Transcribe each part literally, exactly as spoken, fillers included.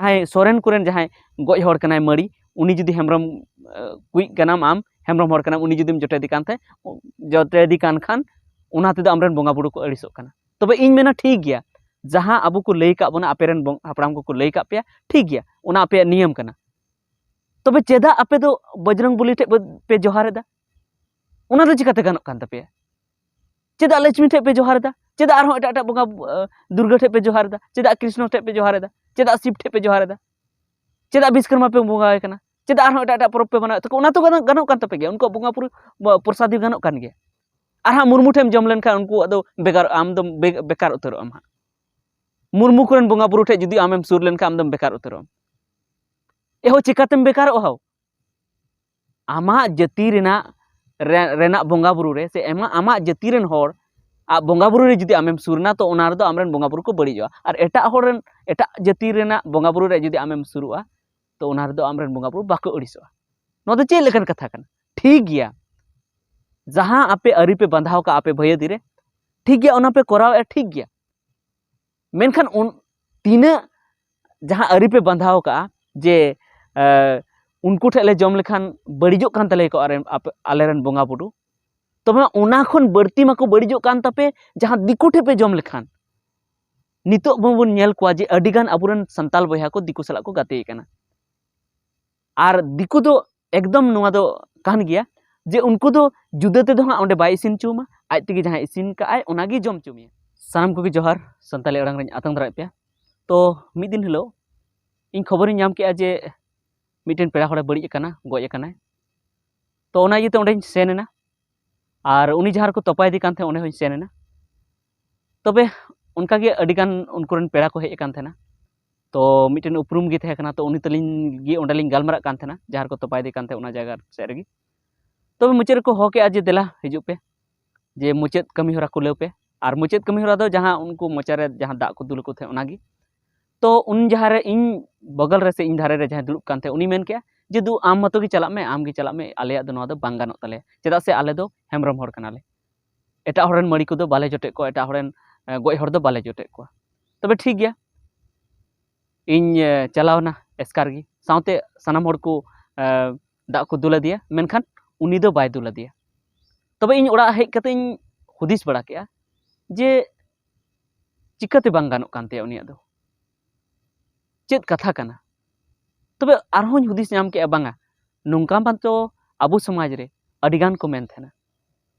ᱡᱟᱦᱟᱸᱭ ᱥᱚᱨᱮᱱ ᱠᱚᱨᱮᱱ ᱡᱟᱦᱟᱸᱭ ᱜᱚᱡ ᱦᱚᱲ ᱠᱟᱱᱟᱭ ᱢᱟᱹᱲᱤ, ᱩᱱᱤ ᱡᱩᱫᱤ ᱦᱮᱢᱵᱨᱚᱢ ᱠᱩᱭᱤᱡ ᱠᱟᱱᱟᱢ, ᱟᱢ ᱦᱮᱢᱵᱨᱚᱢ ᱦᱚᱲ ᱠᱟᱱᱟᱢ, ᱩᱱᱤ ᱡᱩᱫᱤᱢ ᱡᱚᱴᱮᱫᱮ ᱠᱟᱱ ᱛᱟᱦᱮᱸ, ᱡᱚᱴᱮᱫᱮ ᱠᱟᱱ ᱠᱷᱟᱱ, ᱚᱱᱟ ᱛᱮᱫᱚ ᱟᱢᱨᱮᱱ ᱵᱚᱸᱜᱟ ᱵᱩᱨᱩ ᱠᱚ ᱟᱹᱲᱤᱥᱚᱜ ᱠᱟᱱᱟ᱾ ᱛᱚᱵᱮ ᱤᱧ ᱢᱮᱱᱟ, ᱴᱷᱤᱠ ᱜᱮᱭᱟ, ᱡᱟᱦᱟᱸ ᱟᱵᱚ ᱠᱚ ᱞᱟᱹᱭ ᱠᱟᱜ ᱵᱚᱱᱟ, ᱟᱯᱮᱨᱮᱱ ᱵᱚᱝ-, ᱦᱟᱯᱲᱟᱢ ᱠᱚᱠᱚ ᱞᱟᱹᱭ ᱠᱟᱜ ᱯᱮᱭᱟ, ᱴᱷᱤᱠ ᱜᱮᱭᱟ, ᱚᱱᱟ ᱟᱯᱮᱭᱟᱜ ᱱᱤᱭᱚᱢ ᱠᱟᱱᱟ᱾ ᱛᱚᱵᱮ ᱪᱮᱫᱟᱜ ᱟᱯᱮ ᱫᱚ ᱵᱚᱡᱽᱨᱚᱝ ᱵᱚᱞᱤ ᱴᱷᱮᱡ ᱯᱮ, ᱯᱮ ᱡᱚᱦᱟᱨ ᱮᱫᱟ? ᱚᱱᱟ ᱫᱚ ᱪᱤᱠᱟᱹᱛᱮ ᱜᱟᱱᱚᱜ ᱠᱟᱱ ᱛᱟᱯᱮᱭᱟ? ᱪᱮᱫᱟᱜ ᱞᱚᱠᱥᱢᱤ ᱴᱷᱮᱡ ᱯᱮ ᱡᱚᱦᱟᱨ ᱮᱫᱟ? ᱪᱮᱫᱟᱜ ᱟᱨᱦᱚᱸ ᱮᱴᱟᱜ ᱮᱴᱟᱜ ᱵᱚᱸᱜᱟ, ᱟᱸ, ᱫᱩᱨᱜᱟᱹ ᱴᱷᱮᱡ ᱯᱮ ᱡᱚᱦᱟᱨ ᱮᱫᱟ? ᱪᱮᱫᱟᱜ ᱠᱨᱤᱥᱱᱚ ᱴᱷᱮᱡ ᱯᱮ ᱡᱚᱦᱟᱨ ᱮᱫᱟ? ᱪᱮᱫᱟᱜ ᱥᱤᱵ ᱴᱷᱮᱡ ᱯᱮ ᱡᱚᱦᱟᱨ ᱮᱫᱟ? ᱪᱮᱫᱟᱜ ᱵᱤᱥᱠᱚᱨᱢᱟ ᱯᱮ ᱵᱚᱸᱜᱟᱭ ᱠᱟᱱᱟ? ᱪᱮᱫᱟᱜ ᱟᱨᱦᱚᱸ ᱮᱴᱟᱜ ᱮᱴᱟᱜ ᱯᱚᱨᱚᱵᱽ ᱯᱮ ᱢᱟᱱᱟᱣᱮᱫ ᱛᱟᱠᱚ? ᱚᱱᱟ ᱛᱚ ᱜᱟᱱᱚᱜ, ᱜᱟᱱᱚᱜ ᱠᱟᱱ ᱛᱟᱯᱮ ᱜᱮᱭᱟ, ᱩᱱᱠᱩᱣᱟᱜ ᱵᱚᱸᱜᱟ ᱵᱩᱨᱩ, ᱵᱚ-, ᱯᱨᱚᱥᱟᱫᱤ ᱜᱟᱱᱚᱜ ᱠᱟᱱ ᱜᱮᱭᱟ᱾ ᱟᱨ ᱦᱟᱸᱜ ᱢᱩᱨᱢᱩ ᱴᱷᱮᱡ ᱮᱢ ᱡᱚᱢ ᱞᱮᱱᱠᱷᱟᱱ ᱩᱱᱠᱩᱣᱟᱜ ᱫᱚ ᱵᱮᱜᱟᱨ, ᱟᱢ ᱫᱚᱢ ᱵᱮ-, ᱵᱮᱠᱟᱨ ᱩᱛᱟᱹᱨᱚᱜ ᱟᱢ ᱦᱟᱸᱜ᱾ ᱢᱩᱨᱢᱩ ᱠᱚᱨᱮᱱ ᱵᱚᱸᱜᱟ ᱵᱩᱨᱩ ᱴᱷᱮᱡ ᱡᱩᱫᱤ ᱟᱢᱮᱢ ᱥᱩᱨ ᱞᱮᱱᱠᱷᱟᱱ ᱟᱢ ᱫᱚᱢ ᱵᱮᱠᱟᱨ ᱩᱛᱟᱹᱨᱚᱜ ᱟᱢ᱾ ᱮᱦᱚ, ᱪᱤᱠᱟᱛᱮᱢ ᱵᱮᱠᱟᱨᱚᱜᱼᱟ ᱦᱳ? ᱟᱢᱟᱜ ᱡᱟᱹᱛᱤ ᱨᱮᱱᱟᱜ, ᱨᱮ-, ᱨᱮᱱᱟᱜ ᱵᱚᱸᱜᱟ ᱵᱩᱨᱩ ᱨᱮ ᱥᱮ ᱟᱢᱟᱜ, ᱟᱢᱟᱜ ᱡᱟᱹᱛᱤ ᱨᱮᱱ ᱦᱚᱲ ᱟᱜ ᱵᱚᱸᱜᱟ ᱵᱩᱨᱩ ᱨᱮ ᱡᱩᱫᱤ ᱟᱢᱮᱢ ᱥᱩᱨ ᱮᱱᱟ, ᱛᱚ ᱚᱱᱟ ᱨᱮᱫᱚ ᱟᱢᱨᱮᱱ ᱵᱚᱸᱜᱟ ᱵᱩᱨᱩ ᱠᱚ ᱵᱟᱹᱲᱤᱡᱚᱜᱼᱟ᱾ ᱟᱨ ᱮᱴᱟᱜ ᱦᱚᱲ ᱨᱮᱱ, ᱮᱴᱟᱜ ᱡᱟᱹᱛᱤ ᱨᱮᱱᱟᱜ ᱵᱚᱸᱜᱟ ᱵᱩᱨᱩ ᱨᱮ ᱡᱩᱫᱤ ᱟᱢᱮᱢ ᱥᱩᱨᱩᱜᱼᱟ, ᱛᱚ ᱚᱱᱟ ᱨᱮᱫᱚ ᱟᱢᱨᱮᱱ ᱵᱚᱸᱜᱟ ᱵᱩᱨᱩ ᱵᱟᱠᱚ ᱟᱹᱲᱤᱥᱚᱜᱼᱟ᱾ ᱱᱚᱣᱟ ᱫᱚ ᱪᱮᱫ ᱞᱮᱠᱟᱱ ᱠᱟᱛᱷᱟ ᱠᱟᱱᱟ? ᱴᱷᱤᱠ ᱜᱮᱭᱟ, ᱡᱟᱦᱟᱸ ᱟᱯᱮ ᱟᱹᱨᱤ ᱯᱮ ᱵᱟᱸᱫᱷᱟᱣ ᱠᱟᱜᱼᱟ ᱟᱯᱮ ᱵᱷᱟᱹᱭᱟᱹᱫᱤ ᱨᱮ, ᱴᱷᱤᱠ ᱜᱮᱭᱟ, ᱚᱱᱟ ᱯᱮ ᱠᱚᱨᱟᱣᱮᱫᱼᱟ, ᱴᱷᱤᱠ ᱜᱮᱭᱟ᱾ ᱢᱮᱱᱠᱷᱟᱱ ᱩᱱ-, ᱛᱤᱱᱟᱹᱜ ᱡᱟᱦᱟᱸ ᱟᱹᱨᱤ ᱯᱮ ᱵᱟᱸᱫᱷᱟᱣ ᱠᱟᱜᱼᱟ ᱡᱮ, ᱮ, ᱩᱱᱠᱩ ᱴᱷᱮᱡ ᱞᱮ ᱡᱚᱢ ᱞᱮᱠᱷᱟᱱ ᱵᱟᱹᱲᱤᱡᱚᱜ ᱠᱟᱱ ᱛᱟᱞᱮᱭᱟ ᱠᱚ ᱟᱨ ᱟᱯᱮ, ᱟᱞᱮᱨᱮᱱ ᱵᱚᱸᱜᱟ ᱵᱩᱨᱩ, ᱛᱚᱵᱮ ᱚᱱᱟ ᱠᱷᱚᱱ ᱵᱟᱹᱲᱛᱤ ᱢᱟᱠᱚ ᱵᱟᱹᱲᱤᱡᱚᱜ ᱠᱟᱱ ᱛᱟᱯᱮ ᱡᱟᱦᱟᱸ ᱫᱤᱠᱩ ᱴᱷᱮᱡ ᱯᱮ ᱡᱚᱢ ᱞᱮᱠᱷᱟᱱ᱾ ᱱᱤᱛᱚᱜ ᱵᱚᱱ ᱧᱮᱞ ᱠᱚᱣᱟ ᱡᱮ ᱟᱹᱰᱤᱜᱟᱱ ᱟᱵᱚᱨᱮᱱ ᱥᱟᱱᱛᱟᱞ ᱵᱚᱭᱦᱟ ᱠᱚ ᱫᱤᱠᱩ ᱥᱟᱞᱟᱜ ᱠᱚ ᱜᱟᱛᱮ ᱠᱟᱱᱟ᱾ ᱟᱨ ᱫᱤᱠᱩ ᱫᱚ ᱮᱠᱫᱚᱢ ᱱᱚᱣᱟ ᱫᱚ ᱠᱟᱱ ᱜᱮᱭᱟ ᱡᱮ ᱩᱱᱠᱩ ᱫᱚ ᱡᱩᱫᱟᱹ ᱛᱮᱫᱚ ᱦᱟᱸᱜ ᱚᱸᱰᱮ ᱵᱟᱭ ᱤᱥᱤᱱ ᱦᱚᱪᱚ ᱟᱢᱟ, ᱟᱡ ᱛᱮᱜᱮ ᱡᱟᱦᱟᱸᱭ ᱤᱥᱤᱱ ᱠᱟᱜᱼᱟᱭ ᱚᱱᱟᱜᱮ ᱡᱚᱢ ᱦᱚᱪᱚ ᱢᱮᱭᱟ᱾ ᱥᱟᱱᱟᱢ ᱠᱚᱜᱮ ᱡᱚᱦᱟᱨ, ᱥᱟᱱᱛᱟᱞᱤ ᱟᱲᱟᱝ ᱨᱤᱧ ᱟᱛᱟᱝ ᱫᱟᱨᱟᱭᱮᱫ ᱯᱮᱭᱟ᱾ ᱛᱚ ᱢᱤᱫ ᱫᱤᱱ ᱦᱤᱞᱳᱜ ᱤᱧ ᱠᱷᱚᱵᱚᱨᱤᱧ ᱧᱟᱢ ᱠᱮᱜᱼᱟ ᱡᱮ ᱢᱤᱫᱴᱮᱱ ᱯᱮᱲᱟ ᱦᱚᱲᱮ ᱵᱟᱹᱲᱤᱡ ᱟᱠᱟᱱᱟ, ᱜᱚᱡ ᱟᱠᱟᱱᱟᱭ᱾ ᱛᱚ ᱚᱱᱟ ᱤᱭᱟᱹᱛᱮ ᱚᱸᱰᱮᱧ ᱥᱮᱱ ᱮᱱᱟ᱾ ᱟᱨ ᱩᱱᱤ ᱡᱟᱦᱟᱸ ᱨᱮᱠᱚ ᱛᱚᱯᱟᱭᱮᱫᱮ ᱠᱟᱱ ᱛᱟᱦᱮᱸᱫ ᱚᱸᱰᱮ ᱦᱚᱸᱧ ᱥᱮᱱ ᱮᱱᱟ᱾ ᱛᱚᱵᱮ ᱚᱱᱠᱟᱜᱮ ᱟᱹᱰᱤᱜᱟᱱ ᱩᱱᱠᱩ ᱨᱮᱱ ᱯᱮᱲᱟ ᱠᱚ ᱦᱮᱡ ᱟᱠᱟᱱ ᱛᱟᱦᱮᱱᱟ᱾ ᱛᱚ ᱢᱤᱫᱴᱮᱱ ᱩᱯᱨᱩᱢ ᱜᱮ ᱛᱟᱦᱮᱸ ᱠᱟᱱᱟ, ᱛᱚ ᱩᱱᱤ ᱛᱟᱹᱞᱤᱧ ᱜᱮ ᱚᱸᱰᱮᱞᱤᱧ ᱜᱟᱞᱢᱟᱨᱟᱜ ᱠᱟᱱ ᱛᱟᱦᱮᱱᱟ ᱡᱟᱦᱟᱸ ᱨᱮᱠᱚ ᱛᱚᱯᱟᱭᱮᱫᱮ ᱠᱟᱱ ᱛᱟᱦᱮᱸᱫ ᱚᱱᱟ ᱡᱟᱭᱜᱟ ᱥᱮᱫ ᱨᱮᱜᱮ᱾ ᱛᱚᱵᱮ ᱢᱩᱪᱟᱹᱫ ᱨᱮᱠᱚ ᱦᱚᱦᱚ ᱠᱮᱜᱼᱟ ᱡᱮ ᱫᱮᱞᱟ ᱦᱤᱡᱩᱜ ᱯᱮ, ᱡᱮ ᱢᱩᱪᱟᱹᱫ ᱠᱟᱹᱢᱤ ᱦᱚᱨᱟ ᱠᱩᱞᱟᱹᱣ ᱯᱮ᱾ ᱟᱨ ᱢᱩᱪᱟᱹᱫ ᱠᱟᱹᱢᱤ ᱦᱚᱨᱟ ᱫᱚ ᱡᱟᱦᱟᱸ ᱩᱱᱠᱩ ᱢᱚᱪᱟ ᱨᱮ ᱡᱟᱦᱟᱸ ᱫᱟᱜ ᱠᱚ ᱫᱩᱞ ᱟᱠᱚ ᱛᱟᱦᱮᱸᱫ ᱚᱱᱟᱜᱮ᱾ ᱛᱚ ᱩᱱ ᱡᱟᱦᱟᱸ ᱨᱮ ᱤᱧ ᱵᱚᱜᱚᱞ ᱨᱮ ᱥᱮ ᱤᱧ ᱫᱷᱟᱨᱮ ᱨᱮ ᱡᱟᱦᱟᱸᱭ ᱫᱩᱲᱩᱵ ᱠᱟᱱ ᱛᱟᱦᱮᱸᱫ ᱩᱱᱤ ᱢᱮᱱ ᱠᱮᱜᱼᱟ ᱡᱮ, "ᱫᱩ, ᱟᱢ ᱢᱚᱛᱚ ᱜᱮ ᱪᱟᱞᱟᱜ ᱢᱮ, ᱟᱢ ᱜᱮ ᱪᱟᱞᱟᱜ ᱢᱮ, ᱟᱞᱮᱭᱟᱜ ᱫᱚ ᱱᱚᱣᱟ ᱫᱚ ᱵᱟᱝ ᱜᱟᱱᱚᱜ ᱛᱟᱞᱮᱭᱟ, ᱪᱮᱫᱟᱜ ᱥᱮ ᱟᱞᱮ ᱫᱚ ᱦᱮᱢᱵᱨᱚᱢ ᱦᱚᱲ ᱠᱟᱱᱟᱞᱮ, ᱮᱴᱟᱜ ᱦᱚᱲ ᱨᱮᱱ ᱢᱟᱹᱲᱤ ᱠᱚᱫᱚ ᱵᱟᱞᱮ ᱡᱚᱴᱮᱫ ᱠᱚᱣᱟ, ᱮᱴᱟᱜ ᱦᱚᱲ ᱨᱮᱱ, ᱮ, ᱜᱚᱡ ᱦᱚᱲ ᱫᱚ ᱵᱟᱞᱮ ᱡᱚᱴᱮᱫ ᱠᱚᱣᱟ᱾" ᱛᱚᱵᱮ ᱴᱷᱤᱠ ᱜᱮᱭᱟ, ᱤᱧ ᱪᱟᱞᱟᱣᱱᱟ ᱮᱥᱠᱟᱨ ᱜᱮ, ᱥᱟᱶᱛᱮ ᱥᱟᱱᱟᱢ ᱦᱚᱲ ᱠᱚ ᱫᱟᱜ ᱠᱚ ᱫᱩᱞ ᱟᱫᱮᱭᱟ, ᱢᱮᱱᱠᱷᱟᱱ ᱩᱱᱤ ᱫᱚ ᱵᱟᱭ ᱫᱩᱞ ᱟᱫᱮᱭᱟ᱾ ᱛᱚᱵᱮ ᱤᱧ ᱚᱲᱟᱜ ᱦᱮᱡ ᱠᱟᱛᱮ ᱤᱧ ᱦᱩᱫᱤᱥ ᱵᱟᱲᱟ ᱠᱮᱜᱼᱟ ᱡᱮ ᱪᱤᱠᱟᱹᱛᱮ ᱵᱟᱝ ᱜᱟᱱᱚᱜ ᱠᱟᱱ ᱛᱟᱭᱟ ᱩᱱᱤᱭᱟᱜ ᱫᱚ, ᱪᱮᱫ ᱠᱟᱛᱷᱟ ᱠᱟᱱᱟ? ᱛᱚᱵᱮ ᱟᱨᱦᱚᱸᱧ ᱦᱩᱫᱤᱥ ᱧᱟᱢ ᱠᱮᱜᱼᱟ, ᱵᱟᱝᱟ, ᱱᱚᱝᱠᱟ ᱢᱟᱛᱚ ᱟᱵᱚ ᱥᱚᱢᱟᱡᱽ ᱨᱮ ᱟᱹᱰᱤᱜᱟᱱ ᱠᱚ ᱢᱮᱱ ᱛᱟᱦᱮᱱᱟ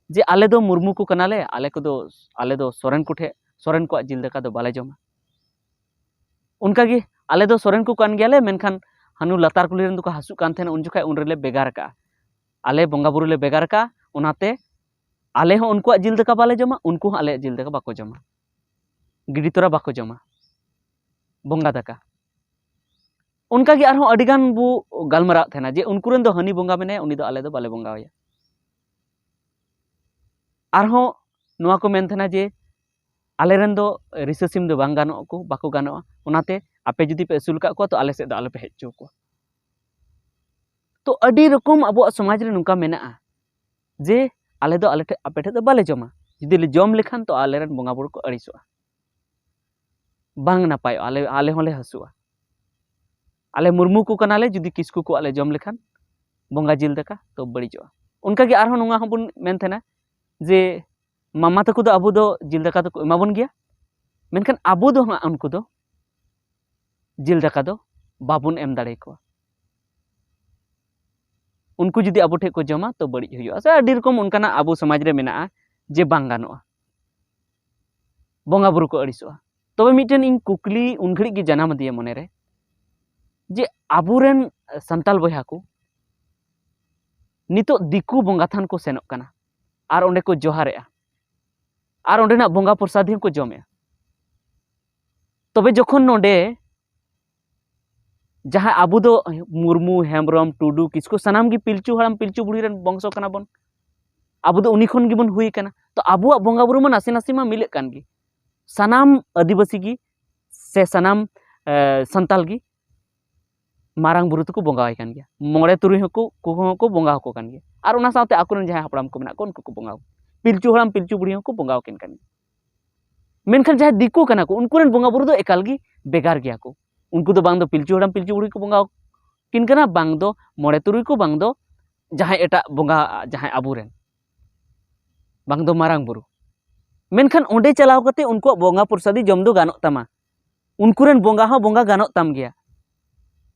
ᱡᱮ ᱟᱞᱮ ᱫᱚ ᱢᱩᱨᱢᱩ ᱠᱚ ᱠᱟᱱᱟᱞᱮ, ᱟᱞᱮ ᱠᱚᱫᱚ, ᱟᱞᱮ ᱫᱚ ᱥᱚᱨᱮᱱ ᱠᱚᱴᱷᱮᱱ, ᱥᱚᱨᱮᱱ ᱠᱚᱣᱟᱜ ᱡᱤᱞ ᱫᱟᱠᱟ ᱫᱚ ᱵᱟᱞᱮ ᱡᱚᱢᱟ᱾ ᱚᱱᱠᱟᱜᱮ ᱟᱞᱮ ᱫᱚ ᱥᱚᱨᱮᱱ ᱠᱚ ᱠᱟᱱ ᱜᱮᱭᱟᱞᱮ, ᱢᱮᱱᱠᱷᱟᱱ ᱦᱟᱱᱩ ᱞᱟᱛᱟᱨ ᱠᱩᱞᱦᱤ ᱨᱮᱱ ᱫᱚᱠᱚ ᱦᱟᱹᱥᱩᱜ ᱠᱟᱱ ᱛᱟᱦᱮᱱᱟ, ᱩᱱ ᱡᱚᱠᱷᱟᱡ ᱩᱱ ᱨᱮᱞᱮ ᱵᱷᱮᱜᱟᱨ ᱠᱟᱜᱼᱟ, ᱟᱞᱮ ᱵᱚᱸᱜᱟ ᱵᱩᱨᱩ ᱞᱮ ᱵᱷᱮᱜᱟᱨ ᱠᱟᱜᱼᱟ᱾ ᱚᱱᱟᱛᱮ ᱟᱞᱮ ᱦᱚᱸ ᱩᱱᱠᱩᱣᱟᱜ ᱡᱤᱞ ᱫᱟᱠᱟ ᱵᱟᱞᱮ ᱡᱚᱢᱟ, ᱩᱱᱠᱩ ᱦᱚᱸ ᱟᱞᱮᱭᱟᱜ ᱡᱤᱞ ᱫᱟᱠᱟ ᱵᱟᱠᱚ ᱡᱚᱢᱟ, ᱜᱤᱰᱤ ᱛᱚᱨᱟ ᱵᱟᱠᱚ ᱡᱚᱢᱟ ᱵᱚᱸᱜᱟ ᱫᱟᱠᱟ᱾ ᱚᱱᱠᱟᱜᱮ ᱟᱨᱦᱚᱸ ᱟᱹᱰᱤᱜᱟᱱ ᱵᱚ ᱜᱟᱞᱢᱟᱨᱟᱣ ᱛᱟᱦᱮᱱᱟ ᱡᱮ ᱩᱱᱠᱩ ᱨᱮᱱ ᱫᱚ ᱦᱟᱹᱱᱤ ᱵᱚᱸᱜᱟ ᱢᱮᱱᱟᱭᱟ, ᱩᱱᱤ ᱫᱚ ᱟᱞᱮ ᱫᱚ ᱵᱟᱞᱮ ᱵᱚᱸᱜᱟ ᱟᱭᱟ᱾ ᱟᱨᱦᱚᱸ ᱱᱚᱣᱟ ᱠᱚ ᱢᱮᱱ ᱛᱟᱦᱮᱱᱟ ᱡᱮ ᱟᱞᱮ ᱨᱮᱱ ᱫᱚ ᱨᱤᱥᱟᱹ ᱥᱤᱢ ᱫᱚ ᱵᱟᱝ ᱜᱟᱱᱚᱜ ᱟᱠᱚ, ᱵᱟᱠᱚ ᱜᱟᱱᱚᱜᱼᱟ, ᱚᱱᱟᱛᱮ ᱟᱯᱮ ᱡᱩᱫᱤ ᱯᱮ ᱟᱹᱥᱩᱞ ᱟᱠᱟᱫ ᱠᱚᱣᱟ ᱛᱚ ᱟᱞᱮ ᱥᱮᱫ ᱫᱚ ᱟᱞᱚ ᱯᱮ ᱦᱮᱡ ᱦᱚᱪᱚ ᱟᱠᱚᱣᱟ᱾ ᱛᱚ ᱟᱹᱰᱤ ᱨᱚᱠᱚᱢ ᱟᱵᱚᱣᱟᱜ ᱥᱚᱢᱟᱡᱽ ᱨᱮ ᱱᱚᱝᱠᱟ ᱢᱮᱱᱟᱜᱼᱟ ᱡᱮ ᱟᱞᱮ ᱫᱚ ᱟᱞᱮ ᱴᱷᱮᱡ, ᱟᱯᱮ ᱴᱷᱮᱡ ᱫᱚ ᱵᱟᱞᱮ ᱡᱚᱢᱟ, ᱡᱩᱫᱤ ᱞᱮ ᱡᱚᱢ ᱞᱮᱠᱷᱟᱱ ᱛᱚ ᱟᱞᱮ ᱨᱮᱱ ᱵᱚᱸᱜᱟ ᱵᱩᱨᱩ ᱠᱚ ᱟᱹᱲᱤᱥᱚᱜᱼᱟ, ᱵᱟᱝ ᱱᱟᱯᱟᱭᱚᱜᱼᱟ, ᱟᱞᱮ, ᱟᱞᱮ ᱦᱚᱸᱞᱮ ᱦᱟᱹᱥᱩᱜᱼᱟ᱾ ᱟᱞᱮ ᱢᱩᱨᱢᱩ ᱠᱚ ᱠᱟᱱᱟᱞᱮ, ᱡᱩᱫᱤ ᱠᱤᱥᱠᱩ ᱠᱚᱣᱟᱜ ᱞᱮ ᱡᱚᱢ ᱞᱮᱠᱷᱟᱱ ᱵᱚᱸᱜᱟ ᱡᱤᱞ ᱫᱟᱠᱟ ᱛᱚ ᱵᱟᱹᱲᱤᱡᱚᱜᱼᱟ᱾ ᱚᱱᱠᱟᱜᱮ ᱟᱨᱦᱚᱸ ᱱᱚᱣᱟ ᱦᱚᱸᱵᱚᱱ ᱢᱮᱱ ᱛᱟᱦᱮᱱᱟ ᱡᱮ ᱢᱟᱢᱟ ᱛᱟᱠᱚ ᱫᱚ ᱟᱵᱚ ᱫᱚ ᱡᱤᱞ ᱫᱟᱠᱟ ᱫᱚᱠᱚ ᱮᱢᱟ ᱵᱚᱱ ᱜᱮᱭᱟ, ᱢᱮᱱᱠᱷᱟᱱ ᱟᱵᱚ ᱫᱚ ᱦᱟᱸᱜ ᱩᱱᱠᱩ ᱫᱚ ᱡᱤᱞ ᱫᱟᱠᱟ ᱫᱚ ᱵᱟᱵᱚᱱ ᱮᱢ ᱫᱟᱲᱮ ᱟᱠᱚᱣᱟ᱾ ᱩᱱᱠᱩ ᱡᱩᱫᱤ ᱟᱵᱚ ᱴᱷᱮᱡ ᱠᱚ ᱡᱚᱢᱟ ᱛᱚ ᱵᱟᱹᱲᱤᱡ ᱦᱩᱭᱩᱜᱼᱟ᱾ ᱥᱮ ᱟᱹᱰᱤ ᱨᱚᱠᱚᱢ ᱚᱱᱠᱟᱱᱟᱜ ᱟᱵᱚ ᱥᱚᱢᱟᱡᱽ ᱨᱮ ᱢᱮᱱᱟᱜᱼᱟ ᱡᱮ ᱵᱟᱝ ᱜᱟᱱᱚᱜᱼᱟ, ᱵᱚᱸᱜᱟ ᱵᱩᱨᱩ ᱠᱚ ᱟᱹᱲᱤᱥᱚᱜᱼᱟ᱾ ᱛᱚᱵᱮ ᱢᱤᱫᱴᱮᱱ ᱤᱧ ᱠᱩᱠᱞᱤ ᱩᱱ ᱜᱷᱟᱹᱲᱤᱡ ᱜᱮ ᱡᱟᱱᱟᱢ ᱟᱫᱤᱧᱟ ᱢᱚᱱᱮᱨᱮ, ᱡᱮ ᱟᱵᱚᱨᱮᱱ ᱥᱟᱱᱛᱟᱞ ᱵᱚᱭᱦᱟ ᱠᱚ ᱱᱤᱛᱚᱜ ᱫᱤᱠᱩ ᱵᱚᱸᱜᱟ ᱛᱷᱟᱱ ᱠᱚ ᱥᱮᱱᱚᱜ ᱠᱟᱱᱟ ᱟᱨ ᱚᱸᱰᱮ ᱠᱚ ᱡᱚᱦᱟᱨᱮᱜᱼᱟ ᱟᱨ ᱚᱸᱰᱮᱱᱟᱜ ᱵᱚᱸᱜᱟ ᱯᱨᱚᱥᱟᱫ ᱦᱚᱸᱠᱚ ᱡᱚᱢᱮᱜᱼᱟ᱾ ᱛᱚᱵᱮ ᱡᱚᱠᱷᱚᱱ ᱱᱚᱰᱮ ᱡᱟᱦᱟᱸ ᱟᱵᱚ ᱫᱚ ᱢᱩᱨᱢᱩ, ᱦᱮᱢᱵᱨᱚᱢ, ᱴᱩᱰᱩ, ᱠᱤᱥᱠᱩ ᱥᱟᱱᱟᱢ ᱜᱮ ᱯᱤᱞᱪᱩ ᱦᱟᱲᱟᱢ ᱯᱤᱞᱪᱩ ᱵᱩᱲᱦᱤ ᱨᱮᱱ ᱵᱚᱝᱥᱚ ᱠᱟᱱᱟ ᱵᱚᱱ, ᱟᱵᱚ ᱫᱚ ᱩᱱᱤ ᱠᱷᱚᱱ ᱜᱮᱵᱚᱱ ᱦᱩᱭ ᱠᱟᱱᱟ᱾ ᱛᱚ ᱟᱵᱚᱣᱟᱜ ᱵᱚᱸᱜᱟ ᱵᱩᱨᱩ ᱢᱟ ᱱᱟᱥᱮ ᱱᱟᱥᱮ ᱢᱟ ᱢᱤᱞᱟᱹᱜ ᱠᱟᱱ ᱜᱮ, ᱥᱟᱱᱟᱢ ᱟᱹᱫᱤᱵᱟᱹᱥᱤ ᱜᱮ ᱥᱮ ᱥᱟᱱᱟᱢ ᱮ, ᱥᱟᱱᱛᱟᱞ ᱜᱮ ᱢᱟᱨᱟᱝ ᱵᱩᱨᱩ ᱫᱚᱠᱚ ᱵᱚᱸᱜᱟ ᱟᱭ ᱠᱟᱱ ᱜᱮᱭᱟ, ᱢᱚᱬᱮ ᱛᱩᱨᱩᱭ ᱦᱚᱸᱠᱚ, ᱠᱚᱦᱚᱸ ᱠᱚ ᱵᱚᱸᱜᱟ ᱟᱠᱚ ᱠᱟᱱ ᱜᱮᱭᱟ᱾ ᱟᱨ ᱚᱱᱟ ᱥᱟᱶᱛᱮ ᱟᱠᱚᱨᱮᱱ ᱡᱟᱦᱟᱸᱭ ᱦᱟᱯᱲᱟᱢ ᱠᱚ ᱢᱮᱱᱟᱜ ᱠᱚᱣᱟ ᱩᱱᱠᱩ ᱠᱚ ᱵᱚᱸᱜᱟ ᱟᱠᱚ, ᱯᱤᱞᱪᱩ ᱦᱟᱲᱟᱢ ᱯᱤᱞᱪᱩ ᱵᱩᱲᱦᱤ ᱦᱚᱸᱠᱚ ᱵᱚᱸᱜᱟ ᱟᱹᱠᱤᱱ ᱠᱟᱱ ᱜᱮᱭᱟ᱾ ᱢᱮᱱᱠᱷᱟᱱ ᱡᱟᱦᱟᱸᱭ ᱫᱤᱠᱩ ᱠᱟᱱᱟ ᱠᱚ ᱩᱱᱠᱩ ᱨᱮᱱ ᱵᱚᱸᱜᱟ ᱵᱩᱨᱩ ᱫᱚ ᱮᱠᱟᱞ ᱜᱮ ᱵᱷᱮᱜᱟᱨ ᱜᱮᱭᱟ ᱠᱚ᱾ ᱩᱱᱠᱩ ᱫᱚ ᱵᱟᱝ ᱫᱚ ᱯᱤᱞᱪᱩ ᱦᱟᱲᱟᱢ ᱯᱤᱞᱪᱩ ᱵᱩᱲᱦᱤ ᱠᱚ ᱵᱚᱸᱜᱟ ᱟᱹᱠᱤᱱ ᱠᱟᱱᱟ, ᱵᱟᱝ ᱫᱚ ᱢᱚᱬᱮ ᱛᱩᱨᱩᱭ ᱠᱚ, ᱵᱟᱝ ᱫᱚ ᱡᱟᱦᱟᱸᱭ ᱮᱴᱟᱜ ᱵᱚᱸᱜᱟ, ᱡᱟᱦᱟᱸᱭ ᱟᱵᱚᱨᱮᱱ, ᱵᱟᱝ ᱫᱚ ᱢᱟᱨᱟᱝ ᱵᱩᱨᱩ᱾ ᱢᱮᱱᱠᱷᱟᱱ ᱚᱸᱰᱮ ᱪᱟᱞᱟᱣ ᱠᱟᱛᱮ ᱩᱱᱠᱩᱣᱟᱜ ᱵᱚᱸᱜᱟ ᱯᱨᱚᱥᱟᱫᱤ ᱡᱚᱢ ᱫᱚ ᱜᱟᱱᱚᱜ ᱛᱟᱢᱟ, ᱩᱱᱠᱩ ᱨᱮᱱ ᱵᱚᱸᱜᱟ ᱦᱚᱸ ᱵᱚᱸᱜᱟ ᱜᱟᱱᱚᱜ ᱛᱟᱢ ᱜᱮᱭᱟ᱾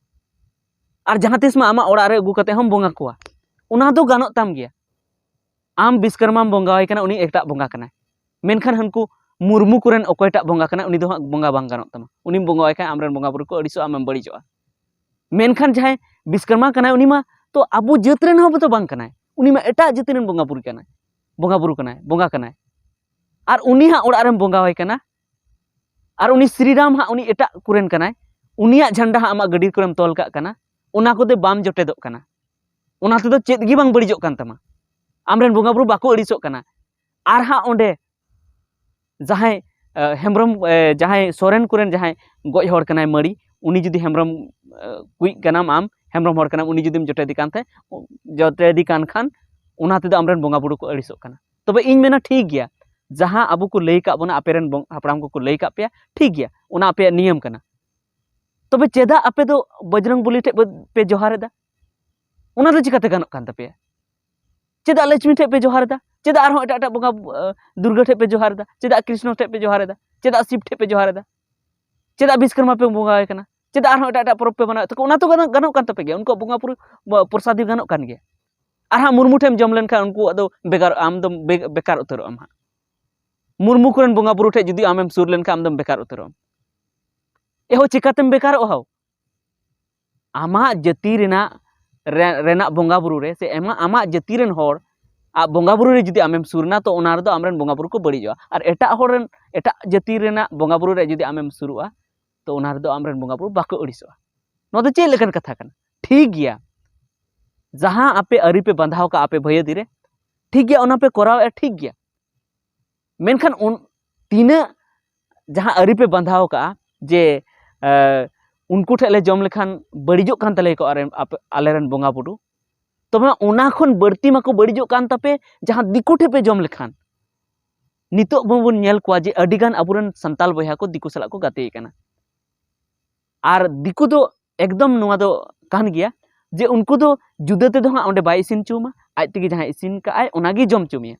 ᱟᱨ ᱡᱟᱦᱟᱸ ᱛᱤᱥ ᱢᱟ ᱟᱢᱟᱜ ᱚᱲᱟᱜ ᱨᱮ ᱟᱹᱜᱩ ᱠᱟᱛᱮ ᱦᱚᱸᱢ ᱵᱚᱸᱜᱟ ᱠᱚᱣᱟ, ᱚᱱᱟ ᱫᱚ ᱜᱟᱱᱚᱜ ᱛᱟᱢ ᱜᱮᱭᱟ᱾ ᱟᱢ ᱵᱤᱥᱠᱚᱨᱢᱟᱢ ᱵᱚᱸᱜᱟᱣᱟᱭ ᱠᱟᱱᱟ, ᱩᱱᱤ ᱮᱴᱟᱜ ᱵᱚᱸᱜᱟ ᱠᱟᱱᱟᱭ᱾ ᱢᱮᱱᱠᱷᱟᱱ ᱦᱟᱹᱱᱠᱩ ᱢᱩᱨᱢᱩ ᱠᱚᱨᱮᱱ ᱚᱠᱚᱭᱴᱟᱜ ᱵᱚᱸᱜᱟ ᱠᱟᱱᱟᱭ, ᱩᱱᱤ ᱫᱚ ᱦᱟᱸᱜ ᱵᱚᱸᱜᱟ ᱵᱟᱝ ᱜᱟᱱᱚᱜ ᱛᱟᱢᱟ᱾ ᱩᱱᱤᱢ ᱵᱚᱸᱜᱟᱣᱟᱭ ᱠᱷᱟᱱ ᱟᱢᱨᱮᱱ ᱵᱚᱸᱜᱟ ᱵᱩᱨᱩ ᱠᱚ ᱟᱹᱲᱤᱥᱚᱜᱼᱟ, ᱟᱢᱮᱢ ᱵᱟᱹᱲᱤᱡᱚᱜᱼᱟ᱾ ᱢᱮᱱᱠᱷᱟᱱ ᱡᱟᱦᱟᱸᱭ ᱵᱤᱥᱠᱚᱨᱢᱟ ᱠᱟᱱᱟᱭ, ᱩᱱᱤ ᱢᱟ ᱛᱚ ᱟᱵᱚ ᱡᱟᱹᱛ ᱨᱮᱱ ᱦᱚᱸ ᱛᱚ ᱵᱟᱝ ᱠᱟᱱᱟᱭ, ᱩᱱᱤ ᱢᱟ ᱮᱴᱟᱜ ᱡᱟᱹᱛ ᱨᱮᱱ ᱵᱚᱸᱜᱟ ᱵᱩᱨᱩ ᱠᱟᱱᱟᱭ, ᱵᱚᱸᱜᱟ ᱵᱩᱨᱩ ᱠᱟᱱᱟᱭ, ᱵᱚᱸᱜᱟ ᱠᱟᱱᱟᱭ᱾ ᱟᱨ ᱩᱱᱤ ᱦᱟᱸᱜ ᱚᱲᱟᱜ ᱨᱮᱢ ᱵᱚᱸᱜᱟᱣᱟᱭ ᱠᱟᱱᱟ, ᱟᱨ ᱩᱱᱤ ᱥᱨᱤᱨᱟᱢ ᱦᱟᱸᱜ ᱩᱱᱤ ᱮᱴᱟᱜ ᱠᱚᱨᱮᱱ ᱠᱟᱱᱟᱭ, ᱩᱱᱤᱭᱟᱜ ᱡᱷᱟᱱᱰᱟ ᱦᱟᱸᱜ ᱟᱢᱟᱜ ᱜᱟᱹᱰᱤ ᱠᱚᱨᱮᱢ ᱛᱚᱞ ᱠᱟᱜ ᱠᱟᱱᱟ, ᱚᱱᱟ ᱠᱚᱫᱚ ᱵᱟᱢ ᱡᱚᱴᱮᱫᱚᱜ ᱠᱟᱱᱟ᱾ ᱚᱱᱟ ᱛᱮᱫᱚ ᱪᱮᱫ ᱜᱮ ᱵᱟᱝ ᱵᱟᱹᱲᱤᱡᱚᱜ ᱠᱟᱱ ᱛᱟᱢᱟ, ᱟᱢᱨᱮᱱ ᱵᱚᱸᱜᱟ ᱵᱩᱨᱩ ᱵᱟᱠᱚ ᱟᱹᱲᱤᱥᱚᱜ ᱠᱟᱱᱟ᱾ ᱟᱨ ᱦᱟᱸᱜ ᱚᱸᱰᱮ ᱡᱟᱦᱟᱸᱭ, ᱮ, ᱦᱮᱢᱵᱨᱚᱢ, ᱮ, ᱡᱟᱦᱟᱸᱭ ᱥᱚᱨᱮᱱ ᱠᱚᱨᱮᱱ ᱡᱟᱦᱟᱸᱭ ᱜᱚᱡ ᱦᱚᱲ ᱠᱟᱱᱟᱭ ᱢᱟᱹᱲᱤ, ᱩᱱᱤ ᱡᱩᱫᱤ ᱦᱮᱢᱵᱨᱚᱢ, ᱮ, ᱠᱩᱭᱤᱡ ᱠᱟᱱᱟᱢ ᱟᱢ, ᱦᱮᱢᱵᱨᱚᱢ ᱦᱚᱲ ᱠᱟᱱᱟᱢ, ᱩᱱᱤ ᱡᱩᱫᱤᱢ ᱡᱚᱴᱮᱫᱮ ᱠᱟᱱ ᱛᱮ, ᱡᱚᱴᱮᱫᱮ ᱠᱟᱱ ᱠᱷᱟᱱ, ᱚᱱᱟ ᱛᱮᱫᱚ ᱟᱢᱨᱮᱱ ᱵᱚᱸᱜᱟ ᱵᱩᱨᱩ ᱠᱚ ᱟᱹᱲᱤᱥᱚᱜ ᱠᱟᱱᱟ᱾ ᱛᱚᱵᱮ ᱤᱧ ᱢᱮᱱᱟ, ᱴᱷᱤᱠ ᱜᱮᱭᱟ, ᱡᱟᱦᱟᱸ ᱟᱵᱚ ᱠᱚ ᱞᱟᱹᱭ ᱠᱟᱜ ᱵᱚᱱᱟ, ᱟᱯᱮ ᱨᱮᱱ ᱵᱚᱝ-, ᱦᱟᱯᱲᱟᱢ ᱠᱚᱠᱚ ᱞᱟᱹᱭ ᱠᱟᱜ ᱯᱮᱭᱟ, ᱴᱷᱤᱠ ᱜᱮᱭᱟ, ᱚᱱᱟ ᱟᱯᱮᱭᱟᱜ ᱱᱤᱭᱚᱢ ᱠᱟᱱᱟ᱾ ᱛᱚᱵᱮ ᱪᱮᱫᱟᱜ ᱟᱯᱮ ᱫᱚ ᱵᱚᱡᱽᱨᱚᱝ ᱵᱚᱞᱤ ᱴᱷᱮᱡ ᱯᱮ, ᱯᱮ ᱡᱚᱦᱟᱨ ᱮᱫᱟ? ᱚᱱᱟ ᱫᱚ ᱪᱤᱠᱟᱹᱛᱮ ᱜᱟᱱᱚᱜ ᱠᱟᱱ ᱛᱟᱯᱮᱭᱟ? ᱪᱮᱫᱟᱜ ᱞᱚᱠᱥᱢᱤ ᱴᱷᱮᱡ ᱯᱮ ᱡᱚᱦᱟᱨ ᱮᱫᱟ? ᱪᱮᱫᱟᱜ ᱟᱨᱦᱚᱸ ᱮᱴᱟᱜ ᱮᱴᱟᱜ ᱵᱚᱸᱜᱟ, ᱟᱸ, ᱫᱩᱨᱜᱟᱹ ᱴᱷᱮᱡ ᱯᱮ ᱡᱚᱦᱟᱨ ᱮᱫᱟ? ᱪᱮᱫᱟᱜ ᱠᱨᱤᱥᱱᱚ ᱴᱷᱮᱡ ᱯᱮ ᱡᱚᱦᱟᱨ ᱮᱫᱟ? ᱪᱮᱫᱟᱜ ᱥᱤᱵ ᱴᱷᱮᱡ ᱯᱮ ᱡᱚᱦᱟᱨ ᱮᱫᱟ? ᱪᱮᱫᱟᱜ ᱵᱤᱥᱠᱚᱨᱢᱟ ᱯᱮ ᱵᱚᱸᱜᱟᱣᱟᱭ ᱠᱟᱱᱟ? ᱪᱮᱫᱟᱜ ᱟᱨᱦᱚᱸ ᱮᱴᱟᱜ ᱮᱴᱟᱜ ᱯᱚᱨᱚᱵᱽ ᱯᱮ ᱢᱟᱱᱟᱣᱮᱫ ᱛᱟᱠᱚ? ᱚᱱᱟ ᱛᱚ ᱜᱟᱱᱚᱜ, ᱜᱟᱱᱚᱜ ᱠᱟᱱ ᱛᱟᱯᱮ ᱜᱮᱭᱟ, ᱩᱱᱠᱩᱣᱟᱜ ᱵᱚᱸᱜᱟ ᱯᱩᱨᱟᱹ, ᱵᱚ-, ᱯᱨᱚᱥᱟᱫᱤ ᱜᱟᱱᱚᱜ ᱠᱟᱱ ᱜᱮᱭᱟ᱾ ᱟᱨ ᱦᱟᱸᱜ ᱢᱩᱨᱢᱩ ᱴᱷᱮᱡ ᱮᱢ ᱡᱚᱢ ᱞᱮᱱᱠᱷᱟᱱ ᱩᱱᱠᱩᱣᱟᱜ ᱫᱚ ᱵᱮᱜᱟᱨ, ᱟᱢ ᱫᱚᱢ ᱵᱮ-, ᱵᱮᱠᱟᱨ ᱩᱛᱟᱹᱨᱚᱜ ᱟᱢ ᱦᱟᱸᱜ᱾ ᱢᱩᱨᱢᱩ ᱠᱚᱨᱮᱱ ᱵᱚᱸᱜᱟ ᱵᱩᱨᱩ ᱴᱷᱮᱡ ᱡᱩᱫᱤ ᱟᱢᱮᱢ ᱥᱩᱨ ᱞᱮᱱᱠᱷᱟᱱ ᱟᱢ ᱫᱚᱢ ᱵᱮᱠᱟᱨ ᱩᱛᱟᱹᱨᱚᱜ ᱟᱢ᱾ ᱮᱦᱚ, ᱪᱤᱠᱟᱛᱮᱢ ᱵᱮᱠᱟᱨᱚᱜᱼᱟ ᱦᱳ? ᱟᱢᱟᱜ ᱡᱟᱹᱛᱤ ᱨᱮᱱᱟᱜ, ᱨᱮ-, ᱨᱮᱱᱟᱜ ᱵᱚᱸᱜᱟ ᱵᱩᱨᱩ ᱨᱮ ᱥᱮ ᱟᱢᱟᱜ, ᱟᱢᱟᱜ ᱡᱟᱹᱛᱤ ᱨᱮᱱ ᱦᱚᱲ ᱟᱜ ᱵᱚᱸᱜᱟ ᱵᱩᱨᱩ ᱨᱮ ᱡᱩᱫᱤ ᱟᱢᱮᱢ ᱥᱩᱨ ᱮᱱᱟ, ᱛᱚ ᱚᱱᱟ ᱨᱮᱫᱚ ᱟᱢᱨᱮᱱ ᱵᱚᱸᱜᱟ ᱵᱩᱨᱩ ᱠᱚ ᱵᱟᱹᱲᱤᱡᱚᱜᱼᱟ᱾ ᱟᱨ ᱮᱴᱟᱜ ᱦᱚᱲ ᱨᱮᱱ, ᱮᱴᱟᱜ ᱡᱟᱹᱛᱤ ᱨᱮᱱᱟᱜ ᱵᱚᱸᱜᱟ ᱵᱩᱨᱩ ᱨᱮ ᱡᱩᱫᱤ ᱟᱢᱮᱢ ᱥᱩᱨᱩᱜᱼᱟ, ᱛᱚ ᱚᱱᱟ ᱨᱮᱫᱚ ᱟᱢᱨᱮᱱ ᱵᱚᱸᱜᱟ ᱵᱩᱨᱩ ᱵᱟᱠᱚ ᱟᱹᱲᱤᱥᱚᱜᱼᱟ᱾ ᱱᱚᱣᱟ ᱫᱚ ᱪᱮᱫ ᱞᱮᱠᱟᱱ ᱠᱟᱛᱷᱟ ᱠᱟᱱᱟ? ᱴᱷᱤᱠ ᱜᱮᱭᱟ, ᱡᱟᱦᱟᱸ ᱟᱯᱮ ᱟᱹᱨᱤ ᱯᱮ ᱵᱟᱸᱫᱷᱟᱣ ᱠᱟᱜᱼᱟ ᱟᱯᱮ ᱵᱷᱟᱹᱭᱟᱹᱫᱤ ᱨᱮ, ᱴᱷᱤᱠ ᱜᱮᱭᱟ, ᱚᱱᱟ ᱯᱮ ᱠᱚᱨᱟᱣᱮᱫᱼᱟ, ᱴᱷᱤᱠ ᱜᱮᱭᱟ᱾ ᱢᱮᱱᱠᱷᱟᱱ ᱩᱱ, ᱛᱤᱱᱟᱹᱜ ᱡᱟᱦᱟᱸ ᱟᱹᱨᱤ ᱯᱮ ᱵᱟᱸᱫᱷᱟᱣ ᱠᱟᱜᱼᱟ ᱡᱮ, ᱮ, ᱩᱱᱠᱩ ᱴᱷᱮᱡ ᱞᱮ ᱡᱚᱢ ᱞᱮᱠᱷᱟᱱ ᱵᱟᱹᱲᱤᱡᱚᱜ ᱠᱟᱱ ᱛᱟᱞᱮᱭᱟ ᱠᱚ ᱟᱨ ᱟᱯᱮ, ᱟᱞᱮᱨᱮᱱ ᱵᱚᱸᱜᱟ ᱵᱩᱨᱩ, ᱛᱚᱵᱮ ᱚᱱᱟ ᱠᱷᱚᱱ ᱵᱟᱹᱲᱛᱤ ᱢᱟᱠᱚ ᱵᱟᱹᱲᱤᱡᱚᱜ ᱠᱟᱱ ᱛᱟᱯᱮ ᱡᱟᱦᱟᱸ ᱫᱤᱠᱩ ᱴᱷᱮᱡ ᱯᱮ ᱡᱚᱢ ᱞᱮᱠᱷᱟᱱ᱾ ᱱᱤᱛᱚᱜ ᱵᱚᱱ, ᱵᱚᱱ ᱧᱮᱞ ᱠᱚᱣᱟ ᱡᱮ ᱟᱹᱰᱤᱜᱟᱱ ᱟᱵᱚᱨᱮᱱ ᱥᱟᱱᱛᱟᱞ ᱵᱚᱭᱦᱟ ᱠᱚ ᱫᱤᱠᱩ ᱥᱟᱞᱟᱜ ᱠᱚ ᱜᱟᱛᱮ ᱠᱟᱱᱟ᱾ ᱟᱨ ᱫᱤᱠᱩ ᱫᱚ ᱮᱠᱫᱚᱢ ᱱᱚᱣᱟ ᱫᱚ ᱠᱟᱱ ᱜᱮᱭᱟ ᱡᱮ ᱩᱱᱠᱩ ᱫᱚ ᱡᱩᱫᱟᱹ ᱛᱮᱫᱚ ᱦᱟᱸᱜ ᱚᱸᱰᱮ ᱵᱟᱭ ᱤᱥᱤᱱ ᱦᱚᱪᱚ ᱟᱢᱟ, ᱟᱡ ᱛᱮᱜᱮ ᱡᱟᱦᱟᱸᱭ ᱤᱥᱤᱱ ᱠᱟᱜᱼᱟᱭ ᱚᱱᱟᱜᱮ ᱡᱚᱢ ᱦᱚᱪᱚ ᱢᱮᱭᱟ,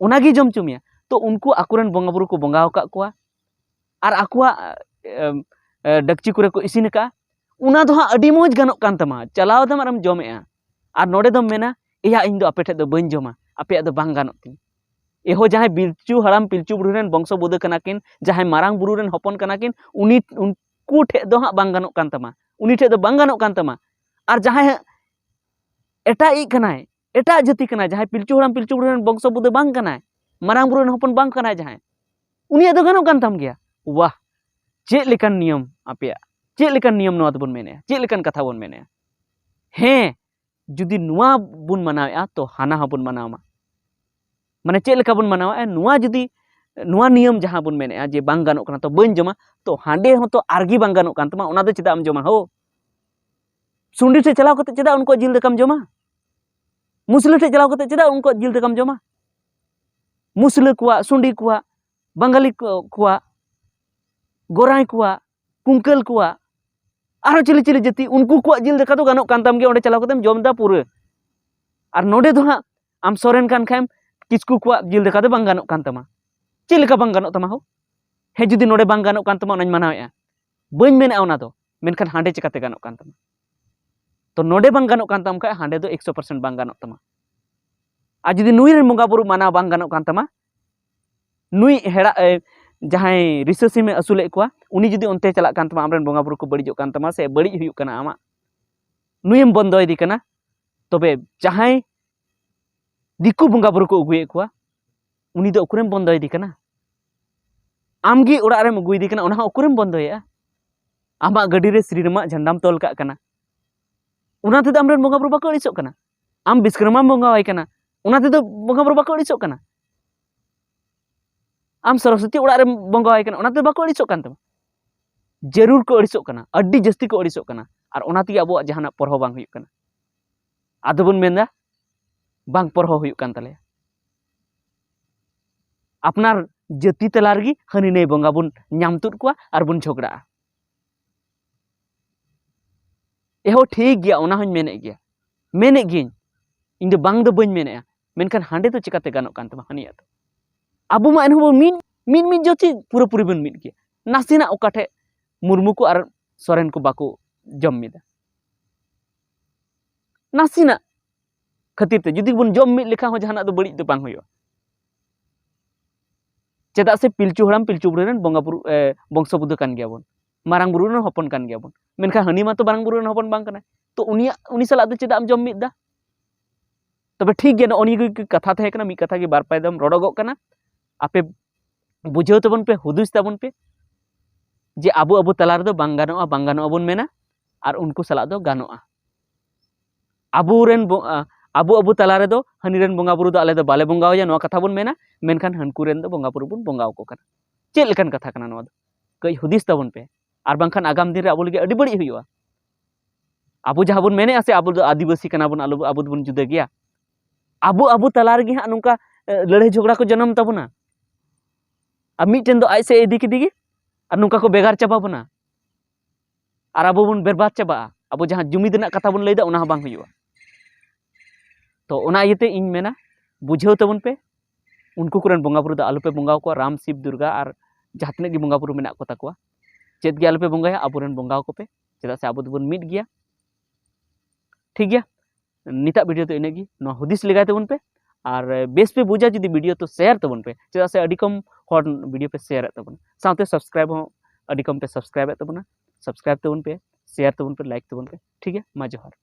ᱚᱱᱟᱜᱮ ᱡᱚᱢ ᱦᱚᱪᱚ ᱢᱮᱭᱟ᱾ ᱛᱚ ᱩᱱᱠᱩ ᱟᱠᱚᱨᱮᱱ ᱵᱚᱸᱜᱟ ᱵᱩᱨᱩ ᱠᱚ ᱵᱚᱸᱜᱟ ᱟᱠᱟᱫ ᱠᱚᱣᱟ ᱟᱨ ᱟᱠᱚᱣᱟᱜ ᱮᱢ, ᱮ, ᱰᱮᱠᱪᱤ ᱠᱚᱨᱮ ᱠᱚ ᱤᱥᱤᱱ ᱟᱠᱟᱫᱼᱟ, ᱚᱱᱟ ᱫᱚ ᱦᱟᱸᱜ ᱟᱹᱰᱤ ᱢᱚᱡᱽ ᱜᱟᱱᱚᱜ ᱠᱟᱱ ᱛᱟᱢᱟ, ᱪᱟᱞᱟᱣ ᱫᱟᱢ ᱟᱨᱮᱢ ᱡᱚᱢᱮᱜᱼᱟ᱾ ᱟᱨ ᱱᱚᱰᱮ ᱫᱚᱢ ᱢᱮᱱᱟ, ᱮᱭᱟ, ᱤᱧ ᱫᱚ ᱟᱯᱮ ᱴᱷᱮᱡ ᱫᱚ ᱵᱟᱹᱧ ᱡᱚᱢᱟ, ᱟᱯᱮᱭᱟᱜ ᱫᱚ ᱵᱟᱝ ᱜᱟᱱᱚᱜ ᱛᱤᱧ᱾ ᱮᱦᱚ ᱡᱟᱦᱟᱸᱭ ᱯᱤᱞᱪᱩ ᱦᱟᱲᱟᱢ ᱯᱤᱞᱪᱩ ᱵᱩᱲᱦᱤ ᱨᱮᱱ ᱵᱚᱝᱥᱚ ᱵᱩᱫᱟᱹ ᱠᱟᱱᱟ ᱠᱤᱱ, ᱡᱟᱦᱟᱸᱭ ᱢᱟᱨᱟᱝ ᱵᱩᱨᱩ ᱨᱮᱱ ᱦᱚᱯᱚᱱ ᱠᱟᱱᱟ ᱠᱤᱱ, ᱩᱱᱤ, ᱩᱱᱠᱩ ᱴᱷᱮᱡ ᱫᱚ ᱦᱟᱸᱜ ᱵᱟᱝ ᱜᱟᱱᱚᱜ ᱠᱟᱱ ᱛᱟᱢᱟ, ᱩᱱᱤ ᱴᱷᱮᱡ ᱫᱚ ᱵᱟᱝ ᱜᱟᱱᱚᱜ ᱠᱟᱱ ᱛᱟᱢᱟ᱾ ᱟᱨ ᱡᱟᱦᱟᱸᱭ ᱦᱟᱸᱜ ᱮᱴᱟᱜ ᱤᱡ ᱠᱟᱱᱟᱭ, ᱮᱴᱟᱜ ᱡᱟᱹᱛᱤ ᱠᱟᱱᱟᱭ, ᱡᱟᱦᱟᱸᱭ ᱯᱤᱞᱪᱩ ᱦᱟᱲᱟᱢ ᱯᱤᱞᱪᱩ ᱵᱩᱲᱦᱤ ᱨᱮᱱ ᱵᱚᱝᱥᱚ ᱵᱩᱫᱟᱹ ᱵᱟᱝ ᱠᱟᱱᱟᱭ, ᱢᱟᱨᱟᱝ ᱵᱩᱨᱩ ᱨᱮᱱ ᱦᱚᱯᱚᱱ ᱵᱟᱝ ᱠᱟᱱᱟᱭ ᱡᱟᱦᱟᱸᱭ, ᱩᱱᱤᱭᱟᱜ ᱫᱚ ᱜᱟᱱᱚᱜ ᱠᱟᱱ ᱛᱟᱢ ᱜᱮᱭᱟ᱾ ᱣᱟᱦ, ᱪᱮᱫ ᱞᱮᱠᱟᱱ ᱱᱤᱭᱚᱢ ᱟᱯᱮᱭᱟᱜ? ᱪᱮᱫ ᱞᱮᱠᱟᱱ ᱱᱤᱭᱚᱢ ᱱᱚᱣᱟ ᱫᱚᱵᱚᱱ ᱢᱮᱱᱮᱜᱼᱟ? ᱪᱮᱫ ᱞᱮᱠᱟᱱ ᱠᱟᱛᱷᱟ ᱵᱚᱱ ᱢᱮᱱᱮᱜᱼᱟ? ᱦᱮᱸ, ᱡᱩᱫᱤ ᱱᱚᱣᱟ ᱵᱚᱱ ᱢᱟᱱᱟᱣᱮᱜᱼᱟ, ᱛᱚ ᱦᱟᱱᱟ ᱦᱚᱸᱵᱚᱱ ᱢᱟᱱᱟᱣ ᱢᱟ᱾ ᱢᱟᱱᱮ ᱪᱮᱫ ᱞᱮᱠᱟ ᱵᱚᱱ ᱢᱟᱱᱟᱣᱮᱜᱼᱟ? ᱱᱚᱣᱟ ᱡᱩᱫᱤ, ᱱᱚᱣᱟ ᱱᱤᱭᱚᱢ ᱡᱟᱦᱟᱸ ᱵᱚᱱ ᱢᱮᱱᱮᱜᱼᱟ ᱡᱮ ᱵᱟᱝ ᱜᱟᱱᱚᱜ ᱠᱟᱱᱟ, ᱛᱚ ᱵᱟᱹᱧ ᱡᱚᱢᱟ, ᱛᱚ ᱦᱟᱸᱰᱮ ᱦᱚᱸᱛᱚ ᱟᱨᱜᱮ ᱵᱟᱝ ᱜᱟᱱᱚᱜ ᱠᱟᱱ ᱛᱟᱢᱟ, ᱚᱱᱟ ᱫᱚ ᱪᱮᱫᱟᱜ ᱮᱢ ᱡᱚᱢᱟ ᱦᱳ? ᱥᱩᱸᱰᱤ ᱴᱷᱮᱡ ᱪᱟᱞᱟᱣ ᱠᱟᱛᱮ ᱪᱮᱫᱟᱜ ᱩᱱᱠᱩᱣᱟᱜ ᱡᱤᱞ ᱫᱟᱠᱟᱢ ᱡᱚᱢᱟ? ᱢᱩᱥᱞᱟᱹ ᱴᱷᱮᱡ ᱪᱟᱞᱟᱣ ᱠᱟᱛᱮ ᱪᱮᱫᱟᱜ ᱩᱱᱠᱩᱣᱟᱜ ᱡᱤᱞ ᱫᱟᱠᱟᱢ ᱡᱚᱢᱟ? ᱢᱩᱥᱞᱟᱹ ᱠᱚᱣᱟᱜ, ᱥᱩᱸᱰᱤ ᱠᱚᱣᱟᱜ, ᱵᱟᱝᱜᱟᱞᱤ ᱠᱚ-, ᱠᱚᱣᱟᱜ, ᱜᱚᱨᱟᱭ ᱠᱚᱣᱟᱜ, ᱠᱩᱝᱠᱟᱹᱞ ᱠᱚᱣᱟᱜ, ᱟᱨᱦᱚᱸ ᱪᱤᱞᱤ ᱪᱤᱞᱤ ᱡᱟᱹᱛᱤ, ᱩᱱᱠᱩ ᱠᱚᱣᱟᱜ ᱡᱤᱞ ᱫᱟᱠᱟ ᱫᱚ ᱜᱟᱱᱚᱜ ᱠᱟᱱ ᱛᱟᱢ ᱜᱮᱭᱟ, ᱚᱸᱰᱮ ᱪᱟᱞᱟᱣ ᱠᱟᱛᱮᱢ ᱡᱚᱢ ᱮᱫᱟ ᱯᱩᱨᱟᱹ᱾ ᱟᱨ ᱱᱚᱰᱮ ᱫᱚ ᱦᱟᱸᱜ ᱟᱢ ᱥᱚᱨᱮᱱ ᱠᱟᱱ ᱠᱷᱟᱱᱮᱢ, ᱠᱤᱥᱠᱩ ᱠᱚᱣᱟᱜ ᱡᱤᱞ ᱫᱟᱠᱟ ᱫᱚ ᱵᱟᱝ ᱜᱟᱱᱚᱜ ᱠᱟᱱ ᱛᱟᱢᱟ᱾ ᱪᱮᱫ ᱞᱮᱠᱟ ᱵᱟᱝ ᱜᱟᱱᱚᱜ ᱛᱟᱢᱟ ᱦᱳ? ᱦᱮᱸ, ᱡᱩᱫᱤ ᱱᱚᱰᱮ ᱵᱟᱝ ᱜᱟᱱᱚᱜ ᱠᱟᱱ ᱛᱟᱢᱟ, ᱚᱱᱟᱧ ᱢᱟᱱᱟᱣᱮᱫᱼᱟ, ᱵᱟᱹᱧ ᱢᱮᱱᱮᱫᱼᱟ ᱚᱱᱟ ᱫᱚ, ᱢᱮᱱᱠᱷᱟᱱ ᱦᱟᱸᱰᱮ ᱪᱤᱠᱟᱹᱛᱮ ᱜᱟᱱᱚᱜ ᱠᱟᱱ ᱛᱟᱢᱟ? ᱛᱚ ᱱᱚᱰᱮ ᱵᱟᱝ ᱜᱟᱱᱚᱜ ᱠᱟᱱ ᱛᱟᱢ ᱠᱷᱟᱡ ᱦᱟᱸᱰᱮ ᱫᱚ ᱮᱠᱥᱚ ᱯᱟᱨᱥᱮᱱᱴ ᱵᱟᱝ ᱜᱟᱱᱚᱜ ᱛᱟᱢᱟ᱾ ᱟᱨ ᱡᱩᱫᱤ ᱱᱩᱭ ᱨᱮᱱ ᱵᱚᱸᱜᱟ ᱵᱩᱨᱩ ᱢᱟᱱᱟᱣ ᱵᱟᱝ ᱜᱟᱱᱚᱜ ᱠᱟᱱ ᱛᱟᱢᱟ, ᱱᱩᱭ ᱦᱮᱲᱟ, ᱮ, ᱡᱟᱦᱟᱸᱭ ᱨᱤᱥᱟᱹ ᱥᱤᱢᱮ ᱟᱹᱥᱩᱞᱮᱫ ᱠᱚᱣᱟ, ᱩᱱᱤ ᱡᱩᱫᱤ ᱚᱱᱛᱮ ᱪᱟᱞᱟᱜ ᱠᱟᱱ ᱛᱟᱢᱟ, ᱟᱢᱨᱮᱱ ᱵᱚᱸᱜᱟ ᱵᱩᱨᱩ ᱠᱚ ᱵᱟᱹᱲᱤᱡᱚᱜ ᱠᱟᱱ ᱛᱟᱢᱟ ᱥᱮ ᱵᱟᱹᱲᱤᱡ ᱦᱩᱭᱩᱜ ᱠᱟᱱᱟ ᱟᱢᱟᱜ, ᱱᱩᱭᱮᱢ ᱵᱚᱱᱫᱚᱭᱮᱫᱮ ᱠᱟᱱᱟ, ᱛᱚᱵᱮ ᱡᱟᱦᱟᱸᱭ ᱫᱤᱠᱩ ᱵᱚᱸᱜᱟ ᱵᱩᱨᱩ ᱠᱚ ᱟᱹᱜᱩᱭᱮᱫ ᱠᱚᱣᱟ, ᱩᱱᱤ ᱫᱚ ᱩᱠᱩᱨᱮᱢ ᱵᱚᱱᱫᱚᱭᱮᱫᱮ ᱠᱟᱱᱟ? ᱟᱢᱜᱮ ᱚᱲᱟᱜ ᱨᱮᱢ ᱟᱹᱜᱩᱭᱮᱫᱮ ᱠᱟᱱᱟ, ᱚᱱᱟ ᱦᱚᱸ ᱩᱠᱩᱨᱮᱢ ᱵᱚᱱᱫᱚᱭᱮᱫᱼᱟ? ᱟᱢᱟᱜ ᱜᱟᱹᱰᱤ ᱨᱮ ᱥᱨᱤᱨᱟᱢᱟᱜ ᱡᱷᱟᱱᱰᱟᱢ ᱛᱚᱞ ᱠᱟᱜ ᱠᱟᱱᱟ, ᱚᱱᱟ ᱛᱮᱫᱚ ᱟᱢᱨᱮᱱ ᱵᱚᱸᱜᱟ ᱵᱩᱨᱩ ᱵᱟᱠᱚ ᱟᱹᱲᱤᱥᱚᱜ ᱠᱟᱱᱟ? ᱟᱢ ᱵᱤᱥᱠᱨᱚᱢᱟᱢ ᱵᱚᱸᱜᱟᱣᱟᱭ ᱠᱟᱱᱟ, ᱚᱱᱟ ᱛᱮᱫᱚ ᱵᱚᱸᱜᱟ ᱵᱩᱨᱩ ᱵᱟᱠᱚ ᱟᱹᱲᱤᱥᱚᱜ ᱠᱟᱱᱟ? ᱟᱢ ᱥᱚᱨᱚᱥᱚᱛᱤ ᱚᱲᱟᱜ ᱨᱮᱢ ᱵᱚᱸᱜᱟᱣᱟᱭ ᱠᱟᱱᱟ, ᱚᱱᱟ ᱛᱮᱫᱚ ᱵᱟᱠᱚ ᱟᱹᱲᱤᱥᱚᱜ ᱠᱟᱱ ᱛᱟᱢᱟ? ᱡᱟᱹᱨᱩᱲ ᱠᱚ ᱟᱹᱲᱤᱥᱚᱜ ᱠᱟᱱᱟ, ᱟᱹᱰᱤ ᱡᱟᱹᱥᱛᱤ ᱠᱚ ᱟᱹᱲᱤᱥᱚᱜ ᱠᱟᱱᱟ, ᱟᱨ ᱚᱱᱟ ᱛᱮᱜᱮ ᱟᱵᱚᱣᱟᱜ ᱡᱟᱦᱟᱱᱟᱜ ᱯᱚᱨᱦᱚ ᱵᱟᱝ ᱦᱩᱭᱩᱜ ᱠᱟᱱᱟ᱾ ᱟᱫᱚ ᱵᱚᱱ ᱢᱮᱱᱫᱟ, ᱵᱟᱝ ᱯᱚᱨᱦᱚ ᱦᱩᱭᱩᱜ ᱠᱟᱱ ᱛᱟᱞᱮᱭᱟ᱾ ᱟᱯᱱᱟᱨ ᱡᱟᱹᱛᱤ ᱛᱟᱞᱟ ᱨᱮᱜᱮ ᱦᱟᱹᱱᱤ ᱱᱟᱹᱭ ᱵᱚᱸᱜᱟ ᱵᱚᱱ ᱧᱟᱢ ᱛᱩᱫ ᱠᱚᱣᱟ ᱟᱨ ᱵᱚᱱ ᱡᱷᱚᱜᱽᱲᱟᱜᱼᱟ᱾ ᱮᱦᱚ ᱴᱷᱤᱠ ᱜᱮᱭᱟ, ᱚᱱᱟ ᱦᱚᱸᱧ ᱢᱮᱱᱮᱫ ᱜᱮᱭᱟ, ᱢᱮᱱᱮᱫ ᱜᱤᱭᱟᱹᱧ, ᱤᱧ ᱫᱚ ᱵᱟᱝ ᱫᱚ ᱵᱟᱹᱧ ᱢᱮᱱᱮᱫᱼᱟ, ᱢᱮᱱᱠᱷᱟᱱ ᱦᱟᱸᱰᱮ ᱫᱚ ᱪᱤᱠᱟᱹᱛᱮ ᱜᱟᱱᱚᱜ ᱠᱟᱱ ᱛᱟᱢᱟ ᱦᱟᱹᱱᱤᱭᱟᱜ ᱫᱚ? ᱟᱵᱚ ᱢᱟ ᱮᱱᱦᱚᱸ ᱵᱚᱱ ᱢᱤᱫ ᱢᱤᱫ ᱢᱤᱫ ᱡᱚᱛᱤ ᱯᱩᱨᱟᱹᱯᱩᱨᱤ ᱵᱚᱱ ᱢᱤᱫ ᱜᱮᱭᱟ᱾ ᱱᱟᱥᱮᱱᱟᱜ ᱚᱠᱟ ᱴᱷᱮᱡ ᱢᱩᱨᱢᱩ ᱠᱚ ᱟᱨ ᱥᱚᱨᱮᱱ ᱠᱚ ᱵᱟᱠᱚ ᱡᱚᱢ ᱢᱤᱫᱟ, ᱱᱟᱥᱮᱱᱟᱜ ᱠᱷᱟᱹᱛᱤᱨ ᱛᱮ ᱡᱩᱫᱤ ᱵᱚᱱ ᱡᱚᱢ ᱢᱤᱫ ᱞᱮᱠᱷᱟᱱ ᱦᱚᱸ ᱡᱟᱦᱟᱱᱟᱜ ᱫᱚ ᱵᱟᱹᱲᱤᱡ ᱫᱚ ᱵᱟᱝ ᱦᱩᱭᱩᱜᱼᱟ᱾ ᱪᱮᱫᱟᱜ ᱥᱮ ᱯᱤᱞᱪᱩ ᱦᱟᱲᱟᱢ ᱯᱤᱞᱪᱩ ᱵᱩᱲᱦᱤ ᱨᱮᱱ ᱵᱚᱸᱜᱟ ᱵᱩᱨᱩ, ᱮ, ᱵᱚᱝᱥᱚ ᱵᱩᱫᱷ ᱠᱟᱱ ᱜᱮᱭᱟ ᱵᱚᱱ, ᱢᱟᱨᱟᱝ ᱵᱩᱨᱩ ᱨᱮᱱ ᱦᱚᱯᱚᱱ ᱠᱟᱱ ᱜᱮᱭᱟ ᱵᱚᱱ, ᱢᱮᱱᱠᱷᱟᱱ ᱦᱟᱹᱱᱤ ᱢᱟᱛᱚ ᱢᱟᱨᱟᱝ ᱵᱩᱨᱩ ᱨᱮᱱ ᱦᱚᱯᱚᱱ ᱵᱟᱝ ᱠᱟᱱᱟᱭ᱾ ᱛᱚ ᱩᱱᱤᱭᱟᱜ, ᱩᱱᱤ ᱥᱟᱞᱟᱜ ᱫᱚ ᱪᱮᱫᱟᱜ ᱮᱢ ᱡᱚᱢ ᱢᱤᱫ ᱫᱟ? ᱛᱚᱵᱮ ᱴᱷᱤᱠ ᱜᱮᱭᱟ, ᱱᱚᱜᱼᱚ ᱱᱤᱭᱟᱹ ᱜᱮ ᱠᱟᱛᱷᱟ ᱛᱟᱦᱮᱸ ᱠᱟᱱᱟ, ᱢᱤᱫ ᱠᱟᱛᱷᱟ ᱜᱮ ᱵᱟᱨ ᱯᱟᱭ ᱫᱚᱢ ᱨᱚᱲᱚᱜᱚᱜ ᱠᱟᱱᱟ᱾ ᱟᱯᱮ ᱵᱩᱡᱷᱟᱹᱣ ᱛᱟᱵᱚᱱ ᱯᱮ, ᱦᱩᱫᱤᱥ ᱛᱟᱵᱚᱱ ᱯᱮ ᱡᱮ ᱟᱵᱚ ᱟᱵᱚ ᱛᱟᱞᱟ ᱨᱮᱫᱚ ᱵᱟᱝ ᱜᱟᱱᱚᱜᱼᱟ, ᱵᱟᱝ ᱜᱟᱱᱚᱜᱼᱟ ᱵᱚᱱ ᱢᱮᱱᱟ, ᱟᱨ ᱩᱱᱠᱩ ᱥᱟᱞᱟᱜ ᱫᱚ ᱜᱟᱱᱚᱜᱼᱟ᱾ ᱟᱵᱚᱨᱮᱱ ᱵᱚ-, ᱟ, ᱟᱵᱚ ᱟᱵᱚ ᱛᱟᱞᱟ ᱨᱮᱫᱚ ᱦᱟᱹᱱᱤ ᱨᱮᱱ ᱵᱚᱸᱜᱟ ᱵᱩᱨᱩ ᱫᱚ ᱟᱞᱮ ᱫᱚ ᱵᱟᱞᱮ ᱵᱚᱸᱜᱟ ᱟᱭᱟ, ᱱᱚᱣᱟ ᱠᱟᱛᱷᱟ ᱵᱚᱱ ᱢᱮᱱᱟ, ᱢᱮᱱᱠᱷᱟᱱ ᱦᱟᱹᱱᱠᱩ ᱨᱮᱱ ᱫᱚ ᱵᱚᱸᱜᱟ ᱵᱩᱨᱩ ᱵᱚᱱ ᱵᱚᱸᱜᱟ ᱟᱠᱚ ᱠᱟᱱᱟ᱾ ᱪᱮᱫ ᱞᱮᱠᱟᱱ ᱠᱟᱛᱷᱟ ᱠᱟᱱᱟ ᱱᱚᱣᱟ ᱫᱚ? ᱠᱟᱹᱡ ᱦᱩᱫᱤᱥ ᱛᱟᱵᱚᱱ ᱯᱮ, ᱟᱨ ᱵᱟᱝᱠᱷᱟᱱ ᱟᱜᱟᱢ ᱫᱤᱱ ᱨᱮ ᱟᱵᱚ ᱞᱟᱹᱜᱤᱫ ᱟᱹᱰᱤ ᱵᱟᱹᱲᱤᱡ ᱦᱩᱭᱩᱜᱼᱟ᱾ ᱟᱵᱚ ᱡᱟᱦᱟᱸ ᱵᱚᱱ ᱢᱮᱱᱮᱫᱼᱟ ᱥᱮ, ᱟᱵᱚ ᱫᱚ ᱟᱹᱫᱤᱵᱟᱹᱥᱤ ᱠᱟᱱᱟ ᱵᱚᱱ, ᱟᱞᱚ, ᱟᱵᱚ ᱫᱚᱵᱚᱱ ᱡᱩᱫᱟᱹ ᱜᱮᱭᱟ, ᱟᱵᱚ ᱟᱵᱚ ᱛᱟᱞᱟ ᱨᱮᱜᱮ ᱦᱟᱸᱜ ᱱᱚᱝᱠᱟ, ᱮ, ᱞᱟᱹᱲᱦᱟᱹᱭ ᱡᱷᱚᱜᱽᱲᱟ ᱠᱚ ᱡᱚᱱᱚᱢ ᱛᱟᱵᱚᱱᱟ᱾ ᱟᱨ ᱢᱤᱫᱴᱮᱱ ᱫᱚ ᱟᱡ ᱥᱮᱫ ᱤᱫᱤ ᱠᱮᱫᱮ ᱜᱮ, ᱟᱨ ᱱᱚᱝᱠᱟ ᱠᱚ ᱵᱷᱮᱜᱟᱨ ᱪᱟᱵᱟ ᱵᱚᱱᱟ, ᱟᱨ ᱟᱵᱚ ᱵᱚᱱ ᱵᱮᱨᱵᱟᱫ ᱪᱟᱵᱟᱜᱼᱟ᱾ ᱟᱵᱚ ᱡᱟᱦᱟᱸ ᱡᱩᱢᱤᱫ ᱨᱮᱱᱟᱜ ᱠᱟᱛᱷᱟ ᱵᱚᱱ ᱞᱟᱹᱭᱫᱟ, ᱚᱱᱟ ᱦᱚᱸ ᱵᱟᱝ ᱦᱩᱭᱩᱜᱼᱟ᱾ ᱛᱚ ᱚᱱᱟ ᱤᱭᱟᱹᱛᱮ ᱤᱧ ᱢᱮᱱᱟ, ᱵᱩᱡᱷᱟᱹᱣ ᱛᱟᱵᱚᱱ ᱯᱮ, ᱩᱱᱠᱩ ᱠᱚᱨᱮᱱ ᱵᱚᱸᱜᱟ ᱵᱩᱨᱩ ᱫᱚ ᱟᱞᱚᱯᱮ ᱵᱚᱸᱜᱟ ᱟᱠᱚᱣᱟ᱾ ᱨᱟᱢ, ᱥᱤᱵ, ᱫᱩᱨᱜᱟ ᱟᱨ ᱡᱟᱦᱟᱸ ᱛᱤᱱᱟᱹᱜ ᱜᱮ ᱵᱚᱸᱜᱟ ᱵᱩᱨᱩ ᱢᱮᱱᱟᱜ ᱠᱚ ᱛᱟᱠᱚᱣᱟ, ᱪᱮᱫ ᱜᱮ ᱟᱞᱚᱯᱮ ᱵᱚᱸᱜᱟᱭᱟ, ᱟᱵᱚᱨᱮᱱ ᱵᱚᱸᱜᱟ ᱟᱠᱚ ᱯᱮ, ᱪᱮᱫᱟᱜ ᱥᱮ ᱟᱵᱚ ᱫᱚᱵᱚᱱ ᱢᱤᱫ ᱜᱮᱭᱟ᱾ ᱴᱷᱤᱠ ᱜᱮᱭᱟ, ᱱᱤᱛᱟᱜ ᱵᱷᱤᱰᱤᱭᱳ ᱫᱚ ᱤᱱᱟᱹᱜ ᱜᱮ᱾ ᱱᱚᱣᱟ ᱦᱩᱫᱤᱥ ᱞᱮᱜᱟᱭ ᱛᱟᱵᱚᱱ ᱯᱮ, ᱟᱨ ᱵᱮᱥ ᱯᱮ ᱵᱩᱡᱟ ᱡᱩᱫᱤ ᱵᱷᱤᱰᱤᱭᱳ, ᱛᱚ ᱥᱮᱭᱟᱨ ᱛᱟᱵᱚᱱ ᱯᱮ, ᱪᱮᱫᱟᱜ ᱥᱮ ᱟᱹᱰᱤ ᱠᱚᱢ ᱦᱚᱲ ᱵᱷᱤᱰᱤᱭᱳ ᱯᱮ ᱥᱮᱭᱟᱨᱮᱫ ᱛᱟᱵᱚᱱᱟ, ᱥᱟᱶᱛᱮ ᱥᱟᱵᱥᱠᱨᱟᱭᱤᱵ ᱦᱚᱸ ᱟᱹᱰᱤ ᱠᱚᱢ ᱯᱮ ᱥᱟᱵᱥᱠᱨᱟᱭᱤᱵᱮᱫ ᱛᱟᱵᱚᱱᱟ᱾ ᱥᱟᱵᱥᱠᱨᱟᱭᱤᱵ ᱛᱟᱵᱚᱱ ᱯᱮ, ᱥᱮᱭᱟᱨ ᱛᱟᱵᱚᱱ ᱯᱮ, ᱞᱟᱭᱤᱠ ᱛᱟᱵᱚᱱ ᱯᱮ᱾ ᱴᱷᱤᱠ ᱜᱮᱭᱟ, ᱢᱟ ᱡᱚᱦᱟᱨ᱾